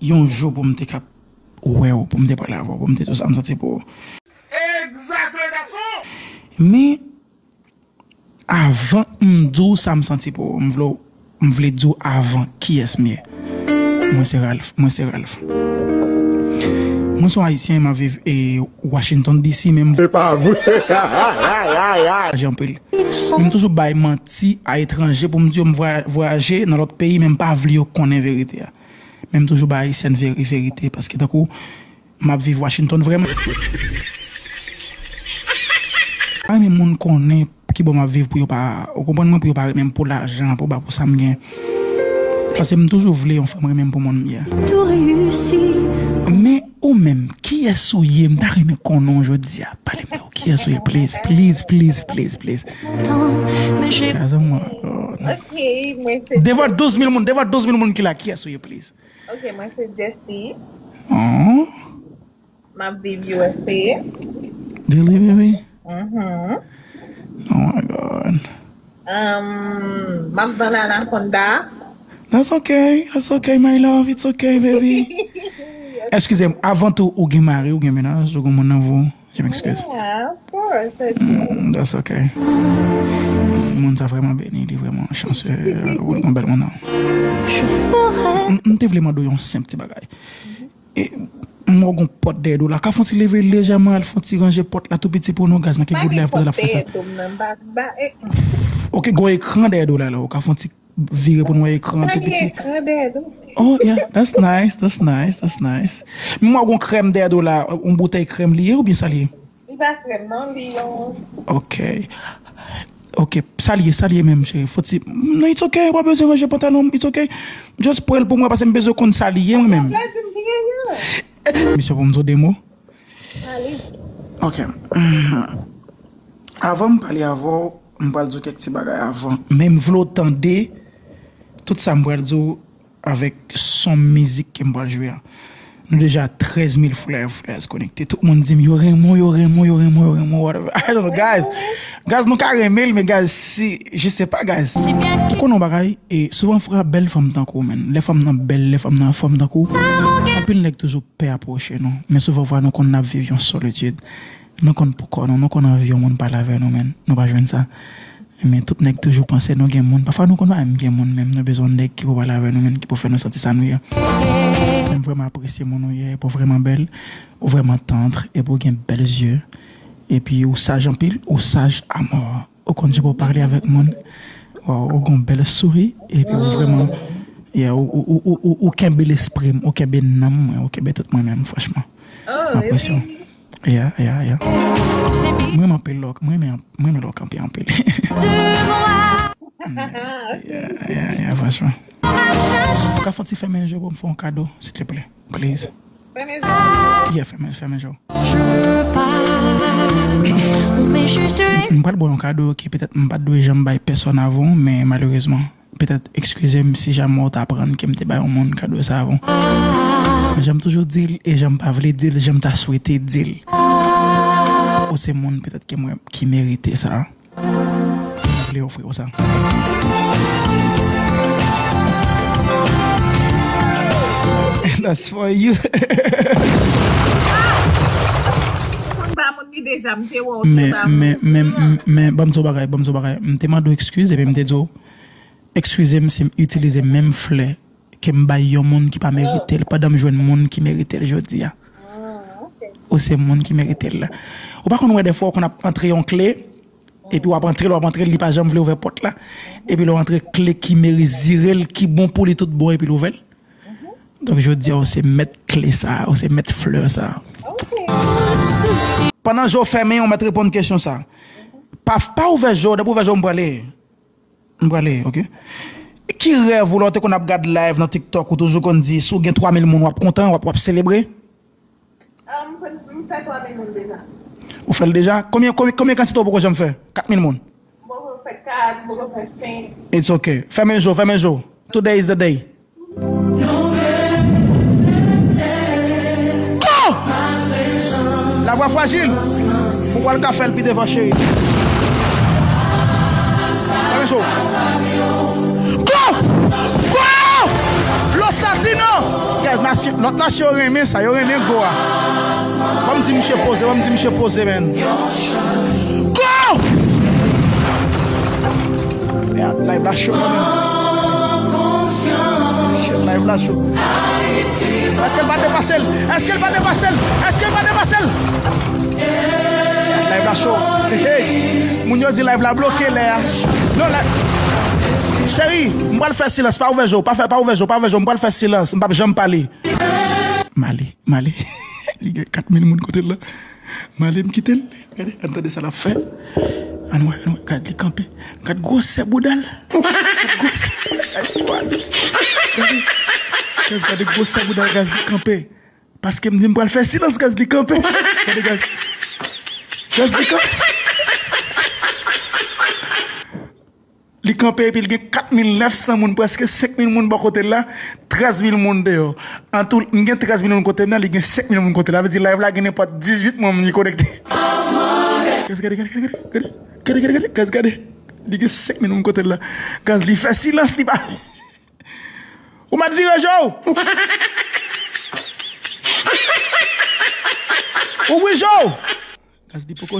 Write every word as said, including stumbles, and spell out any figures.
yon jou pou m te kap wè w, pou m te pale avè w, pou m te di w sa m santi pou ou. Exactly, gason! Men, avan m di w sa m santi pou ou, m vle, m vle di w avan kiyès m ye. Mwen se Ralph, mwen se Ralph. Mwen se yon Ayisyen, m ap viv e Washington D C, men m Se pa vre. Vwayaje anpil. Men m toujou bay manti a etranje pou m di yo m vwa- vwayaje nan lòt peyi, men m pa vle yo konnen verite a. Men m toujou bay Ayisyen veri- verite, paske tankou m ap viv Washington vrèman. Pa renmen moun konnen kibò m ap viv pou yo pa, ou konprann mwen, pou yo pa renmen m pou lajan, pou ba pou sa m gen. Paske m toujou vle yon fanm renmen m pou moun m ye a. Men ou menm, kiyès ou ye? M ta renmen konnen w jodi a. Pale m de ou. Kiyès ou ye, please, please, please, please, please. Gazon mwen. Ok, mwen se Devan douz mil moun, devan douz mil moun ki la, kiyès ou ye, please? Ok, mwen se Jessie. Oh. M ap viv U S A. Really, baby? Mhm. Oh my God. Um, m ap vann Anaconda. That's okay. That's okay, my love. It's okay, baby. Eskize m, avan tou, ou gen mari, ou gen mennaj, ou gen moun nan vi w? Je m'excuse. Yeah, of course, I do. Mm, that's okay. Moun sa vrèman beni, li vrèman chansye, ou gon bèl moun nan. M, m te vle mande w yon senp ti bagay. E, m wè w gon pòt dèyè do la. Ka fè yon ti leve lejèman, al fè yon ti ranje pòt la tou piti pou nou, gaz, men ki goud la pou l ap fè sa. Pa gen pòt dèyè do m nan, m pa, m pa, eh. Ok, gon ekran dèyè do la, la, ou ka fè yon ti vire pou nou wè ekran an tou piti. Pa gen ekran dèyè do. Oh, yeah, that's nice, that's nice, that's nice. Men m wè w gon krèm dèyè do la, yon boutèy krèm li ye oubyen sa li ye? Li pa krèm, non, li yon Ok. Ok, sa li ye, sa li ye menm, cheri? Fò ti, non, it's ok, ou pa bezwen ranje pantalon m, it's ok. Just pran l pou mwen, paske m bezwen konn sa li ye, mwen menm. Misye pou m di w de mo? Ale. Ok. Mhm. Avan m pale avè w, m pral di w kèk ti bagay avan. Men m vle w tande tout sa m pral di w avèk son mizik ke m pral jwe a. Nou deja trèz mil followers, followers konekte. Tout moun di m yo renmen w, yo renmen w, yo renmen w, yo renmen w, whatever. I don't know, guys. Guys, nou ka renmen l, men guys, si, je sais pas, guys. Ou konnen yon bagay, e souvan fwa bèl fanm tankou w, man. Lè fanm nan bèl, lè fanm nan anfòm tankou w, anpil nèg toujou pè apwoche nou. Men souvan fwa nou konn n ap viv yon solitid. Nou konn pou kò nou, nou konn anvi yon moun pale avè nou, men nou pa jwenn sa. Men tout nèg toujou panse nou gen moun. Pafwa nou konn pa menm gen moun menm. Nou bezwen yon nèg ki pou pale avè nou, men ki pou fè nou santi sa nou ye. Men m vrèman apresye moun ou ye, epi w vrèman bèl, ou vrèman tandr, epi w gen bèl zye. Epi ou saj anpil, ou saj amò. Ou konn jan pou w pale avèk moun. Waw, ou gon bèl souri, epi ou vrèman, yeah, ou, ou, ou, ou, ou, ou kenbe lespri m, ou kenbe nanm mwen, ou kenbe tout mwen menm, franchman. M apresye w. Yeah, yeah, yeah. M renmen anpil lè w, m renmen, m renmen lè w kanpe anpil. Yeah, yeah, yeah, franchman. Ou ka fè yon ti fèmen je pou m fè yon kado, silteplè, please. Fèmen je. Yeah, fèmen, fèmen je. M pral ba w yon kado ke petèt m pa t dwe janm bay pèsòn avan w, men malerezman, petèt, eskize m si jamè w t aprann ke m te bay yon moun kado sa avan w. Men jan m toujou di l, e jan m pa vle di l, jan m ta swete di l. Ou se moun petèt ke m wè ki merite sa. M vle ofri w sa. That's for you. Ou konn ba moun li deja, m te wè w te ba moun. Men, men, men, men, ban m di w bagay, ban m di w bagay. M te mande w eskiz, epi m te di w, eskize m si m itilize menm flè ke m bay yon moun ki pa merite l, pandan m jwenn moun ki merite l jodi a. Ou se moun ki merite l la. Ou pa konn wè dèfwa w konn ap antre yon kle, epi w ap antre l, w ap antre l, li pa janm vle ouvè pòt la. Epi lè w antre kle ki meri zire l, ki bon pou li tout bon, epi l ouvè l. Donk jodi a, ou se mèt kle sa, ou se mèt flè sa. Pandan je w fèmen, ou mèt reponn kesyon sa. Pa, pa ouvè je w, depi w ouvè je w, m prale. M prale, ok. Ki rèv ou lè w te konn ap gad live nan TikTok, ou toujou konn di, si w gen twa mil moun, w ap kontan, w ap, w ap selebre? Ah, m fè, m fè twa mil moun deja. Ou fè l deja? Konbyen, konbyen, konbyen kantite ou poko janm fè? Kat mil moun? M poko fè kat, m poko fè senk. It's ok. Fèmen je w, fèmen je w. Today is the day. Go! Lavwa frajil. Ou pral ka fè l pi devan, cheri. Fèmen je w. Go! Go! Los Latinos! Nasyon, lòt nasyon yo renmen sa, yo renmen go a. Ban m di misye poze, ban m di misye poze, menn. Go! Mèd, live la cho, menn. Shit, live la cho. Èske l pa depase l? Èske l pa depase l? Èske l pa depase l? Live la cho. Hey, hey. Moun yo di live la bloke lè a. Non, la. Cheri, m pral fè silans, pa ouvè je w, pa fè, pa ouvè je w, pa ouvè je w, m pral fè silans, m p ap janm pale. Male, Male. Li gen kat mil moun kote l la. Male, m kite l. Gade, ann tande sa l ap fè. Ann wè, ann wè, gad li kanpe. Gad gwosè bouda l. Gad gwosè. Gad gwosè. Gade. Gaz, gade gwosè bouda l, gaz li kanpe. Paske m di m pral fè silans, gaz li kanpe. Gade gaz. Gaz li kanpe. Li kanpe epi l gen kat mil nèf san moun, prèske senk mil moun bò kote l la, trèz mil moun deyò. An tou, m gen trèz mil moun kote m nan, li gen senk mil moun kote l la. Vle di live la gen nenpòt dizuit moun li konekte. Gaz, gade, gade, gade, gade, gade, gade, gade, gade, gaz, gade. Li gen senk mil moun kote l la. Gaz, li fè silans, li pa. Ou mèt vire je w. Ouvri je w. Gaz, li poko